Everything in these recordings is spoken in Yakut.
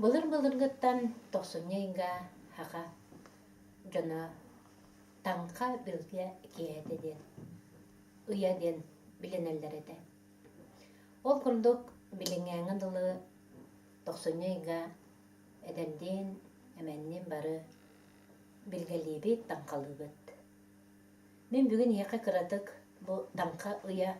Былыр-былыргыттан тохсунньу ыйга саха дьоно Таҥха Билгэ киэһэтэ диэн, ыйа диэн билинэллэр этэ. Ол курдук билиҥҥээҥҥэ дылы тохсунньу ыйга эдэрдиин, эмэнниин бары билгэлиибит, таҥхалыыбыт. Мин бүгүн эһиэхэ кыратык бу Таҥха ыйа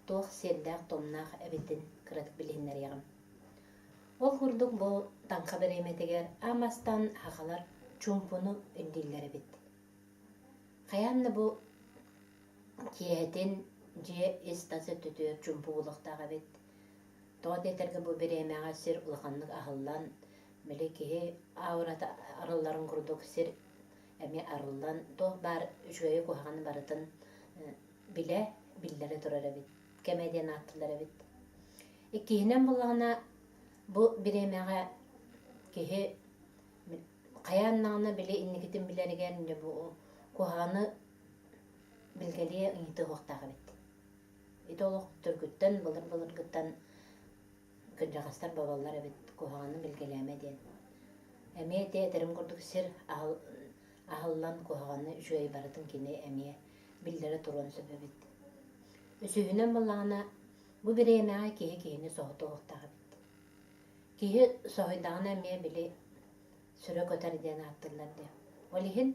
туох сиэрдээх-туомнаах эбитин кыратык билиһиннэриэҕим. Ол курдук бу Таҥха бириэмэтигэр аан бастаан сахалар чуумпуну ирдииллэр эбит. Хайаан да бу киэһэтин дьиэ ис-тас өттүтүгэр чуумпу буолуохтаах эбит. Тоҕо диэтэргэ бу бириэмэҕэ сир улаханнык аһыллан, били киһи аурата арылларын курдук сир эмиэ арыллан, туох баар үчүгэйи-куһаҕаны барытын билэ, биллэрэ турар эбит, кэмэ диэн ааттыыллар эбит. Иккиһинэн буоллаҕына, бу бириэмэҕэ киһи хайаан даҕаны били инникитин билэригэр дьэ бу куһаҕаны билгэлиэ ыйытыахтаах эбит. Ити олох төргүттэн, былыр-былыргыттан кырдьаҕастар боболлор эбит, куһаҕаны билгэлээмэ диэн. Эмиэ ити этэрим курдук сир аһыллан куһаҕаны үчүгэй барытын кини эмиэ биллэрэ туруон сөп эбит. Үсүһүнэн буоллаҕына, бу бириэмэҕэ киһи киһини соһутуохтаах эбит. Киһи соһуйдаҕына эмиэ били сүрэ көтөр диэн ааттыыллар дии. Ол иһин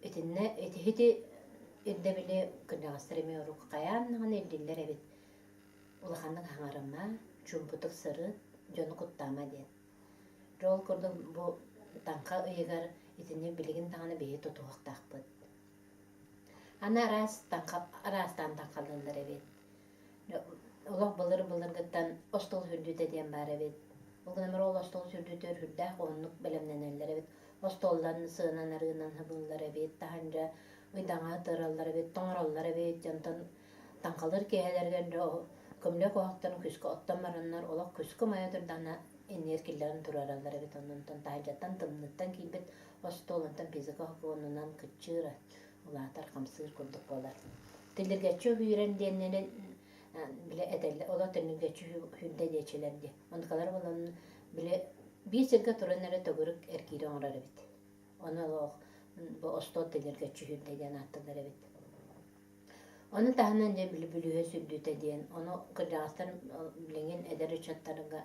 итиннэ итиһити ирдэбили кырдьаҕастар эмиэ урук хайаан даҕаны ирдииллэр эбит. Улаханнык хаҥарыма, чуумпутук сырыт, дьону куттаама диэн. Дьэ ол курдук бу Таҥха ыйыгар итини билигин даҕаны биһиги тутуһуохтаахпыт. Аны араас таҥха араастаан таҥхалыыллар эбит. Олох былыр-былыргыттан остуол сүрдүүтэ диэн баар эбит. Ол гынан баран ол остуол сүрдүүтүгэр сүрдээх уһуннук бэлэмнэнэллэр эбит. Остуолларын сыанан арыынан сабыыллар эбит, таһырдьа ыйдаҥа ытыраллар эбит, тоҥороллор эбит. Онтон таҥхалыыр киэһэлэригэр дьэ көмүлүөк оһохторун күскэ оттон бараннар олох күскэ умайа турдаҕына иннигэр киллэрэн туруораллар эбит. Онтон таһырдьаттан тымныыттан киирбит остуол онтон физика сокуонунан кыччыыр, улаатар, хамсыыр курдук буолар. Тиллиргэччи үүрэн диэннэрин били этэллэр, олор төннүргэччи үүрдэ диэччилэр дии. Онтукалар буолан били биир сиргэ туран эрэ төгүрүк эргиири оҥорор эбит. Ону олох бу остуол тиллиргэччи үүрдэ диэн ааттыыллар эбит. Ону таһынан дьэ били бүлүүһэ сүрдүүтэ диэн, ону кырдьаҕастар билигин эдэр ыччаттарга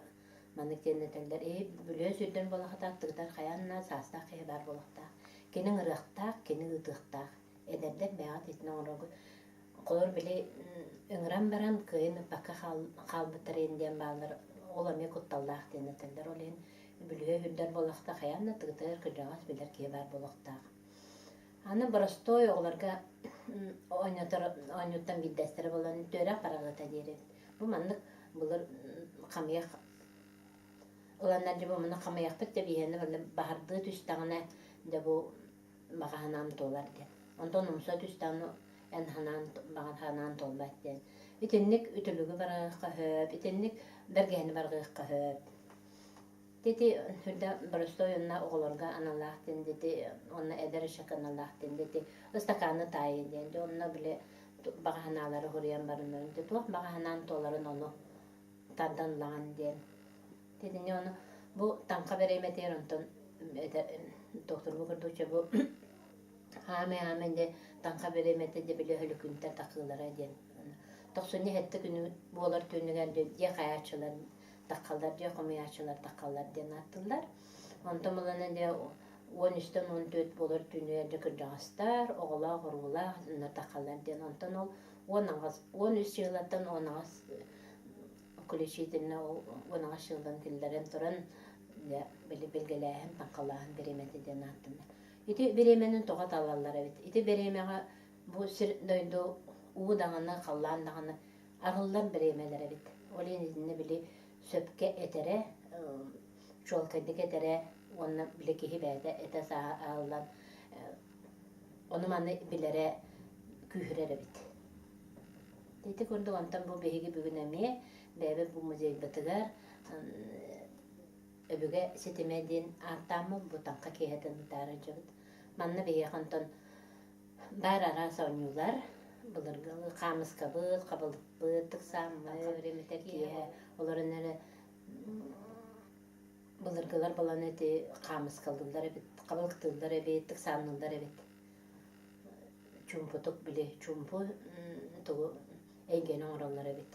маннык диэн этэллэр, "Эһи бүлүүһэ сүрдэн буолахтаах, тыгытар хайаан саастаах киһи баар буолуохтаах. Кини ыҥырыахтаах, кини ыытыахтаах. Эдэрдэр бэйэҕит итини оҥороргут Холор били ыҥыран баран кыайан ыппакка хаалбыттар иһин диэн бааллар, ол эмиэ кутталлаах диэн этэллэр. Ол иһин бүлүүһэ үрдэр буоллахта хайаан да тыгытыгар кырдьаҕас билэр киһи баар буолуохтаах. Аны боростуой оҕолорго оонньотор оонньууттан биирдэстэрэ буолан түөрэх бараҕыта диир эбит. Бу маннык былыр хамыйах ыланнар дьэ бу маны хамыйахпыт дьэ биһиэнэ баһардыы түстэҕинэ дьэ бу баҕа санаам туолар диэн. Онтон умса түстэҕинэ эн санаан баҕа санаан туолбат диэн. Итинник үтүлүгү барыахха сөп, итинник бэргэһэни барҕыахха сөп. Ити сүрдэ боростуой уонна оҕолорго аналлаах диэн ити уонна эдэр ыччакка аналлаах диэн ити ыстакааны таайыы диэн дьэ онно били баҕа санаалары суруйан барыннарым ити туох баҕа санаан туоларын ону тардан ылаҕын диэн Итини ону бу таҥха бэриэмэтигэр онтон докторбу курдук бу хаамай-хаамай дьэ таҥха бэриэмэтэ дьэ били өлүкүнтэн тахыылара диэн тохсунньу сэттэ күнү буолар түүнүгэр дьиэ хайааччылар таххаллар дьиэ хомуйааччылар таххаллар диэн ааттыыллар. Онтон булана дьэ 13-тэн 14 буолар түүнүгэр дьэ кырдьаҕастар, оҕолоох, уруулаах дьоннор таххаллар диэн. Онтон ол 18 13 сыылаттан 18 включительно уонаҕа сыыллан киллэрэн туран дьэ били билгэлээһин, таҥхалааһын бириэмэтэ диэн ааттанар. Ити бириэмэни тоҕо талаллар эбит? Ити бириэмэҕэ бу сир дойду уу даҕаны, халлаан даҕаны арыллар бириэмэлэр эбит. Ол иһин итиннэ били сөпкө этэрэ, чуолкайдык этэрэ уонна били киһи бэйэтэ этэ сааһа аһыллан ону-маны билэрэ күүһүрэр эбит. Ити курдук онтон бу биһиги бүгүн эмиэ бэйэбит бу музейбытыгар өбүгэ ситимэ диэн ааттааммыт бу таҥха киэһэтин ыытаары дьыбыт. Манна биһиэхэ онтон баар араас оонньуулар былыргылыы хаамыскабыт, хабылыкпыт, тыксааммыт, киэһэ олорон эрэ. Былыргылар балан эти хаамыскалыыллар эбит, хабылыктыыллар эбит, тыксаанныыллар эбит. Чуумпутук били чуумпу тугу эйгэни оҥороллор эбит.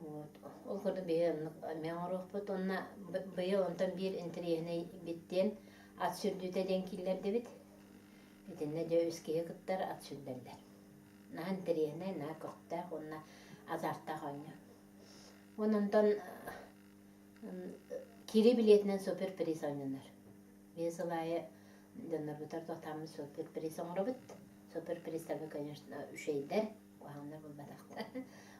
Вот. Ол курдук биһи оннук эмиэ оҥоруохпут уонна быйыл онтон биир интэриэһинэй диэн ат сүрдүүтэ диэн киллэрдибит. Итиннэ дьэ үс киһи кыттар ат сүрдэллэр. Наһаа интэриэһинэй, наһаа көхтөөх уонна азартаах оонньуу. Уонна онтон киирии билиэтинэн супер-приз оонньонор. Биир сыл аайы дьоннорбутугар туохтааммыт супер-приз оҥоробут. Супер-призтарга, конечно, үчүгэйдэр, куһаҕаннар буолбатахтар.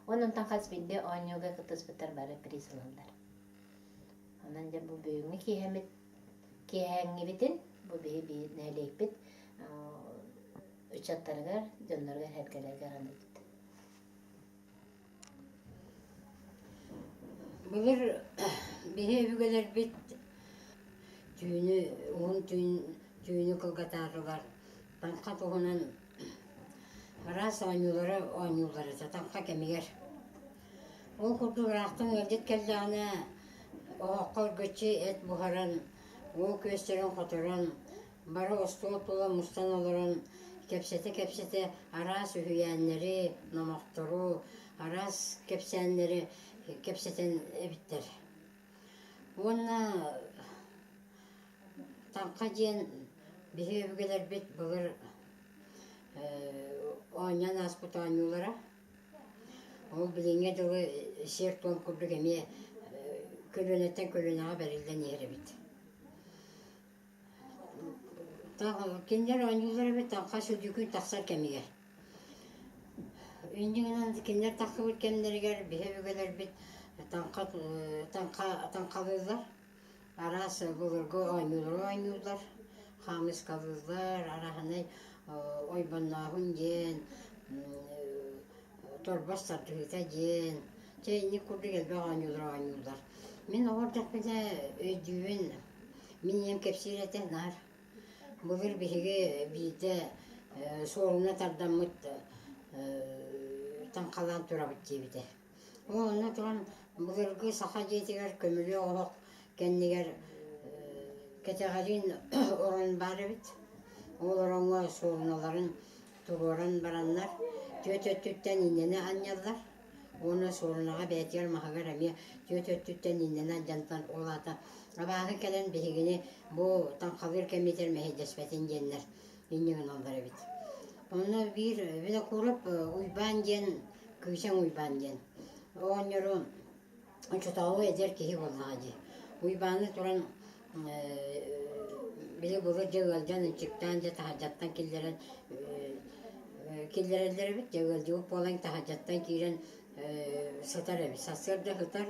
Уонна онтон хас биирдии оонньууга кыттыспыттар бары приз ылаллар. Онон дьэ бу бүгүҥҥү киэһэммит киэһээҥҥибитин бу биһи биир нэһилиэкпит ыччаттарыгар, дьонноругар, сэргэлэригэр аныыбыт. Былыр биһи өбүгэлэрбит түүнү уһун түүн түүнү кылгатаарылар таҥха туһунан араас оонньуулары оонньууллар этэ таҥха кэмигэр. Ол курдук ыраахтан ыалдьыт кэллэҕинэ оһоххо ыргыччы эт буһаран, уол күөстэрин хоторон Бары остуол тула мустан олорон кэпсэтэ-кэпсэтэ араас үһүйээннэри, номохтору, араас кэпсээннэри кэпсэтэн эбиттэр. Уонна Таҥха диэн биһиги өбүгэлэрбит былыр оонньоон ааспыт оонньуулара. Ол билиҥҥэ дылы сиэр-туом курдук эмиэ көлүөнэттэн көлүөнэҕэ бэриллэн иһэр эбит. Кинилэр оонньууллар эбит таҥха сүдүкүн тахсар кэмигэр. Инньэ гынан кинилэр тахсыбыт кэмнэригэр биһи өбүгэлэрбит таҥха таҥха таҥхалыыллар, араас былыргы оонньуулары оонньууллар, хаамыскалыыллар, арааһынай ойбоннооһун диэн, торбос тардыһыыта диэн, чэ инник курдук элбэх оонньуулары оонньууллар. Мин оҕо эрдэхпинэ өйдүүбүн Мин ийэм кэпсиир этэ наар былыр биһиги биирдэ суоруна тардаммыт таҥхалаан турабыт диэбитэ. Ол онно туран былыргы саха дьиэтигэр көмүлүөк оһох кэннигэр кэтэҕэриин орон баар эбит. Ол ороҥҥо суоруналарын туруоран бараннар түөрт өттүттэн иннэни анньаллар. Уонна суорунаҕа бэйэтигэр маһыгар эмиэ түөрт өттүттэн иннэнэ алдьантан ол аата абааһы кэлэн биһигини бу таҥхалыыр кэммитигэр мэһэйдэспэтин диэннэр инньэ гыналлар эбит. Онно биир Винокуров Уйбаан диэн Кыычаҥ Уйбаан диэн оҕонньору оччотооҕу эдэр киһи буоллаҕа дии. Уйбааны туран били былыр дьэ ыалдьан ынчыктаан дьэ таһырдьаттан киллэрэн киллэрэллэр эбит дьэ ыалдьыбыт буолан таһырдьаттан киирэн сытар эбит сарсыарда сытар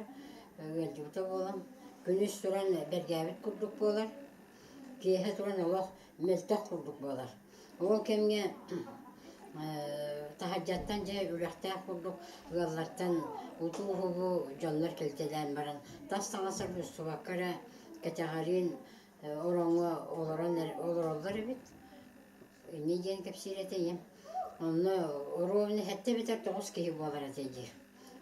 ыалдьыбыта буолан күнүс туран бэргээбит курдук буолар киэһэ туран олох мөлтөх курдук буолар Ол кэмҥэ таһырдьаттан дьэ үрэхтээх курдук ыаллартан утуу-уһугу дьоннор кэлтэлээн баран тас таҥастарын устубакка эрэ кэтэҕэриин ороҥҥо олорон олороллор эбит. Инньэ диэн кэпсиир этэ ийэм. Онно оруобуна сэттэ эбэтэр тоҕус киһи буолар этэ диир.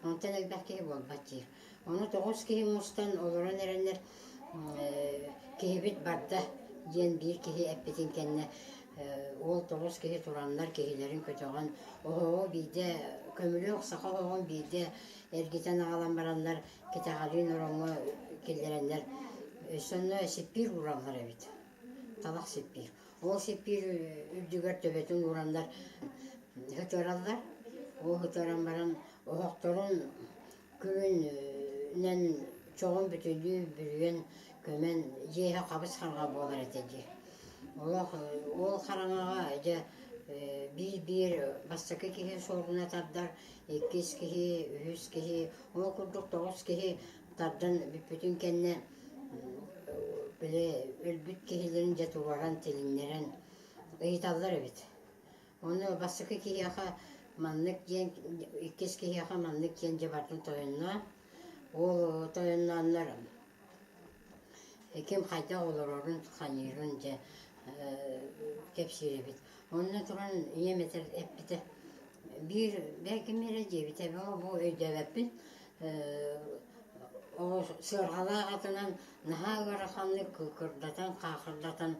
Онтон элбэх киһи буолбат диир. Ону тоҕус киһи мустан олорон эрэннэр киһибит барда диэн биир киһи эппитин кэннэ ол тоҕус киһи тураннар киһилэрин көтөҕөн оһоҕу биирдэ көмүлүөк саха оһоҕун биирдэ эргитэн аҕалан бараннар кэтэҕэлиин ороҥҥо киллэрэннэр өссө онно сиппиир уураллар эбит талах сиппиир ол сиппиир үрдүгэр төбөтүн уураннар ытыраллар ол ытыран баран оһохторун күлүнэн чоҕун бүтүннүү бүрүйэн көмөн дьиэһэ хабыс хараҥа буолар этэ дии. Олох ол хараҥаҕа дьэ биир-биир бастакы киһи суоруна тардар, иккис киһи, үһүс киһи, ол курдук тоҕус киһи тардан бүппүтүн кэннэ били өлбүт киһилэрин дьэ туруоран тилиннэрэн ыйыталлар эбит. Ону бастакы киһиэхэ маннык диэн, иккис киһиэхэ маннык диэн дьэ барытын тойонноон, ол тойоннооннор ким хайдах олорорун, хайыырын дьэ кэпсиир эбит. Онно туран ийэм этэр эппитэ биир бэйэким эрэ диэбитэ бу өйдөөбөппүн. Сыарҕалаах атынан наһаа ыараханнык кыыкырдатан, хаахырдатан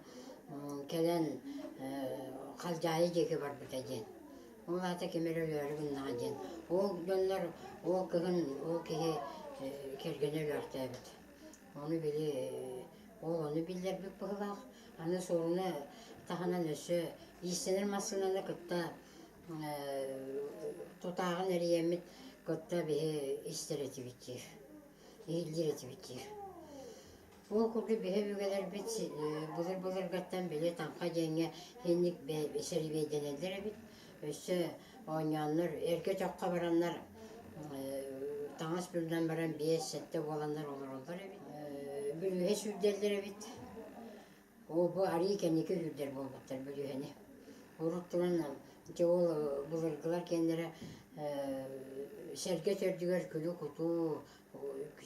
кэлэн Халдьаайы диэки барбыта диэн. Ол аата ким эрэ өлөөрү гыннаҕа диэн. Ол дьоннор ол кыһын ол киһи кэргэнэ өлөөхтөөбүт. Ону били ол ону биллэрбит быһыылаах. Аны суоруна таһынан өссө иистэнэр массыынаны кытта тутааҕын эрийэммит кытта биһи истэр этибит диир, иһиллиир этибит диир. Ол курдук биһи өбүгэлэрбит былыр-былыргаттан били Таҥха диэҥҥэ инник сэрибиэйдэнэллэр эбит. Өссө оонньооннор эргэ өтөххө бараннар таҥас бүрүнэн баран 5-7 буоланнар олороллор эбит. Бүлүүһэ сүүрдэллэр эбит. Оо, бу арыы кэнники үүрдэр буолбуттар бүлүүһэни. Урут туран ити ол былыргылар киэннэрэ сэргэ төрдүгэр күлү кутуу,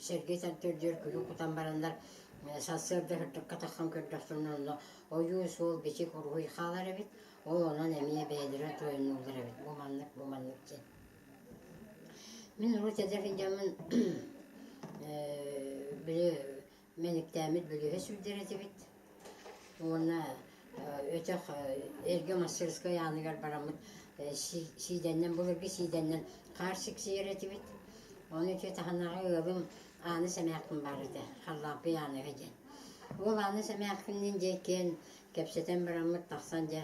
сэргэ төрдүгэр күлү кутан бараннар сарсыарда сырдыкка тахсан көрдөхтөрүнэ онно ойуу суол бичик уруһуй хаалар эбит. Ол онон эмиэ бэйэлэрэ тойоннууллар эбит. Бу маннык, бу маннык диэн. Мин урут эдэр сылдьаммын били Мэниктээммит бүлүүһэ сүүрдэр этибит уонна өтөх эргэ мастарыскыай ааныгар бараммыт сиидэннэн былыргы сиидэннэн хаар сиксийэр этибит. Ону ити таһынааҕы ыалым Ааныс эмээххин баар этэ, Халлааппый Ааныһа диэн. Ол Ааныс эмээххинниин дьэ иккиэн кэпсэтэн бараммыт тахсан дьэ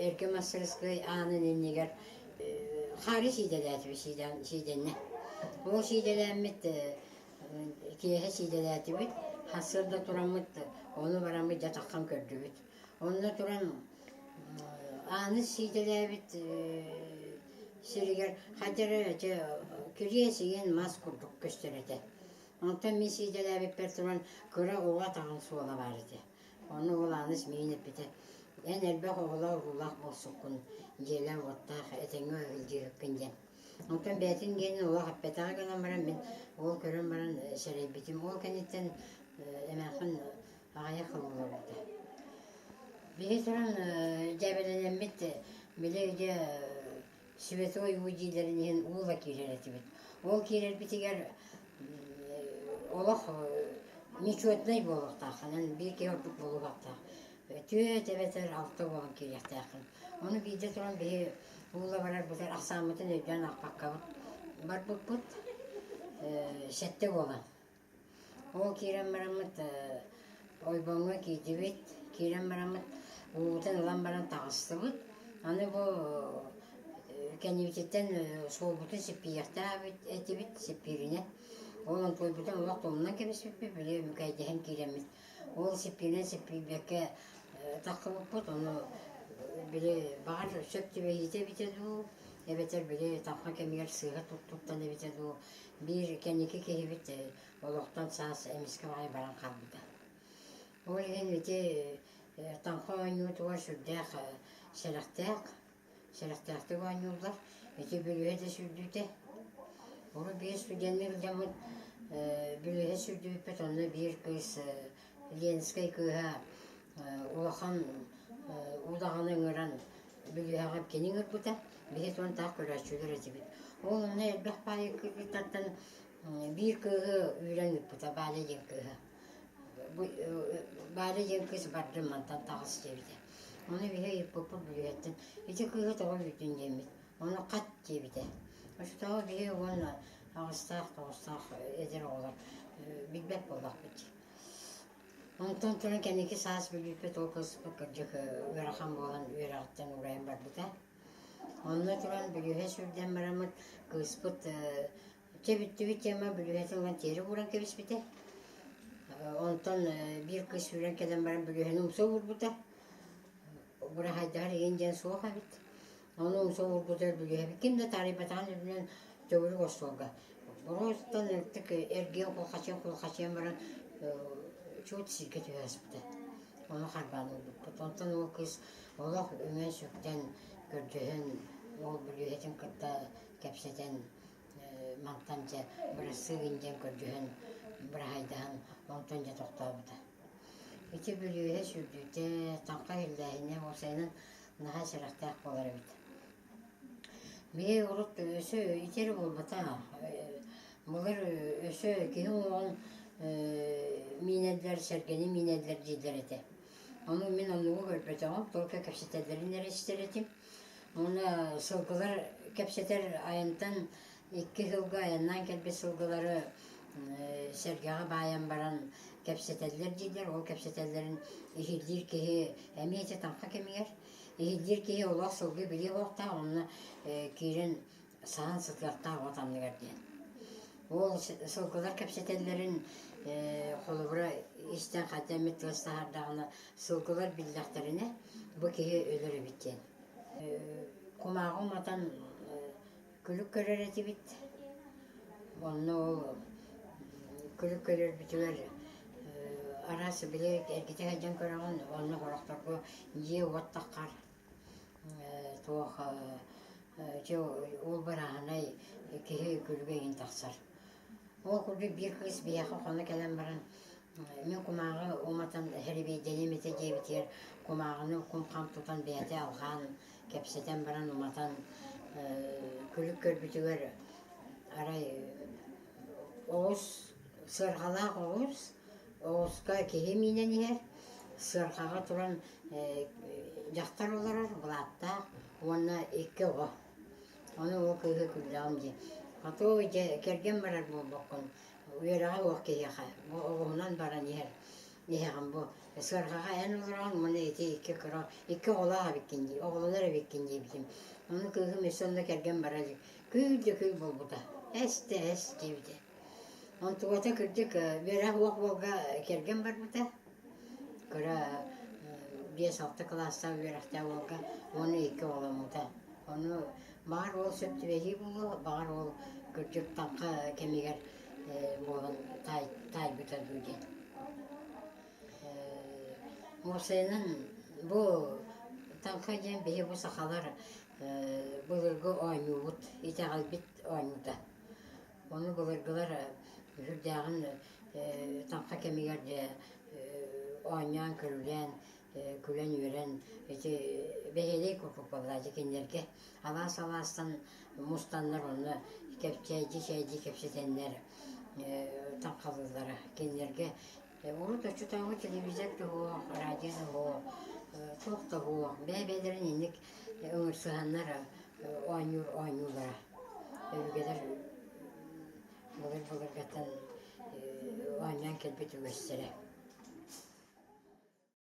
эргэ мастарыскыай аанын иннигэр хаары сиидэлээтибит сиидэннэ. Ол сиидэлээммит Киэһэ сиидэлээтибит, сарсыарда тураммыт, ону бараммыт дьэ таххан көрдүбүт. Онно туран ааны сиидэлээбит сиригэр хайда эрэ ити кириэс иҥин мас курдук көстөр этэ. Онтон мин сиидэлээбиппэр туран кыра оҕо атаҕын суола баар этэ. Ону ол Ааныс миигин эппитэ: «Эн элбэх оҕолоох-уруулаах буолсуккун, дьиэлээх-уоттаах, этэҥҥэ ыалдьыыһыккын» диэн. Онтон бэйэтин гиэнин олох эппэтэҕэ гынан баран мин ол көрөн баран сэрэйбитим. Ол кэнниттэн эмээххин аҕыйах сыл олорбута. Биһи туран дьээбэлэнэммит били дьэ святой уу дииллэрин иһин уула киирэр этибит. Ол киирэрбитигэр олох нечетнай буолуохтааххын, биир киһи ордук буолуохтаах. Түөрт эбэтэр алта буолан киириэхтээххин. Ону биирдэ туран биһи уула барарбытыгар ахсааммытын өйдөөн аахпаккабыт барбыппыт сэттэ буолан. Ол киирэн бараммыт ойбоҥҥо киирдибит, киирэн бараммыт уубутун ылан баран таҕыстыбыт. Аны бу кэннибититтэн суолбутун сиппийиэхтээх этибит, сиппииринэн. Ол онтуойбутун олох тумнан кэбиспиппит, били мүкэйдэһэн киирэммит. Ол сиппииринэн сиппийбэккэ тахсыбыппыт, ону били баҕар сөп түбэһиитэ эбитэ дуу, эбэтэр били таҥха кэмигэр сыыһа туттан эбитэ дуу, биир кэнники киһибит олохтон саас эмискэ баҕайы баран хаалбыта. Ол иһин ити таҥха оонньуутугар сүрдээх сэрэхтээх, сэрэхтээхтик оонньууллар. Ити бүлүүһэ да сүүрдүүтэ. Урут биир студенныыр дьоммут бүлүүһэ сүүрдүбүппүт, онно биир кыыс Ленскэй кыыһа улахан удаҕаны ыҥыран бүлүүһэҕэ кини ыҥырбыта. Биһи туон таах көрөөччүлэр этибит. Ол онно элбэх баайы кыргыттартан биир кыыһы үүрэн ыыппыта, Валя диэн кыыһы. Валя диэн кыыс бардым мантан таҕыс диэбитэ. Ону биһи ыйыппыппыт бүлүүһэттэн ити кыыһы тоҕо үүрдүн диэммит. Ону хат диэбитэ. Оччотооҕу биһи уонна аҕыстаах, тоҕустаах эдэр оҕолор билбэт буоллахпыт дии. Онтон туран кэнники саас бүлүүппүт ол кыыспыт кырдьык ыарахан буолан үөрэҕиттэн уурайан барбыта. Онно туран бүлүүһэ сүүрдэн бараммыт кыыспыт Чэ бүттүбүт тема бүлүүһэтин ылан тиэрэ ууран кэбиспитэ. Онтон биир кыыс сүүрэн кэлэн баран бүлүүһэни умса уурбута. Быраһайдаһар игин диэн суох эбит. Ону умса уурбутугар бүлүүһэбит ким да таарыйбатаҕын үрдүнэн төгүрүк остуолга боруостан ытык эргийэн кулхачыйан-кулхачыйан баран чуут сиргэ түһэ сыппыта. Ону харбаан ылбыппыт. Онтон ол кыыс олох үҥэн-сүктэн, көрдөһөн ол бүлүүһэтин кытта кэпсэтэн мантан дьэ бырастыы диэн көрдөһөн быраһайдаһан онтон дьэ тохтообута. Ити бүлүүһэ сүүрдүүтэ, таҥха иһиллээһинэ уопсайынан наһаа сэрэхтээх буолар эбит. Биһи урут өссө ити эрэ буолбатах. Былыр өссө киһи уҥуоҕун миинэллэр, сэргэни миинэллэр дииллэр этэ. Ону мин оннугу көрбөтөҕүм, только кэпсэтэллэрин эрэ истэр этим. Уонна сылгылар кэпсэтэр айантан икки сылга айаннаан кэлбит сылгылары сэргэҕэ баайан баран кэпсэтэллэр дииллэр. Ол кэпсэтэллэрин иһиллиир киһи эмиэ ити таҥха кэмигэр иһиллиир киһи олох сылгы билиэ суохтаах, онно киирэн саһан сытыахтаах от анныгар диэн. Ол сылгылар кэпсэтэллэрин холобура истэн хайда эмит тыас таһаардаҕына сылгылар биллэхтэринэ бу киһи өлөр эбит диэн. Кумааҕы уматан күлүк көрөр этибит. Онно ол күлүк көрөрбүтүгэр араас били эргитэ сылдьан көрөҕүн, онно сорохторго дьиэ-уот таххар туох дьэ ол барааһынай киһи күлүгэ иҥин тахсар. Ол курдук биир кыыс биһиэхэ хоно кэлэн баран мин кумааҕы уматан хэрибиэйдэниэм этэ диэбитигэр кумааҕыны кум-хам тутан бэйэтэ алҕаан кэпсэтэн баран уматан күлүк көрбүтүгэр арай оҕус сыарҕалаах оҕус оҕуска киһи миинэн иһэр сыарҕаҕа туран дьахтар олорор былааттаах уонна икки оҕо ону ол кыыһы күллэҕим дии хотуой дьэ кэргэн барар буолбуккун үөрэҕэ суох киһиэхэ бу оҕуһунан баран иһэр иһэҕин бу сыарҕаҕа эн олороҕун уонна ити икки кыра икки оҕолоох эбиккин дии оҕолонор эбиккин диэбитим ону кыыһым өссө онно кэргэн бара илик күл да күл буолбута эс да эс диэбитэ онтугата кырдьык үөрэх уох буолга кэргэн барбыта кыра 5-6 кылаастаах үөрэхтээх уолга уонна икки оҕоломмута ону баҕар ол сөп түбэһии буолуо баҕар ол кырдьык таҥха кэмигэр буолан таайбыта дуу диэн уопсайынан бу таҥха диэн биһи бу сахалар былыргы оонньуубут итэҕэлбит оонньуута ону былыргылар сүрдээҕин таҥха кэмигэр дьэ оонньоон көрүлээн күлэн-үөрэн ити бэһиэлэй курдук буолла дьэ кинилэргэ алаас-алаастан мустаннар онно чэйдии-чэйдии кэпсэтэннэр таҥхалыыллара кинилэргэ урут оччотооҕу телевизор да суох радио да суох туох да суох бэйэ-бэйэлэрин инник ыҥырсыһаннар оонньуур оонньуулара өбүгэлэр былыр-былыргаттан оонньоон кэлбит үгэстэрэ.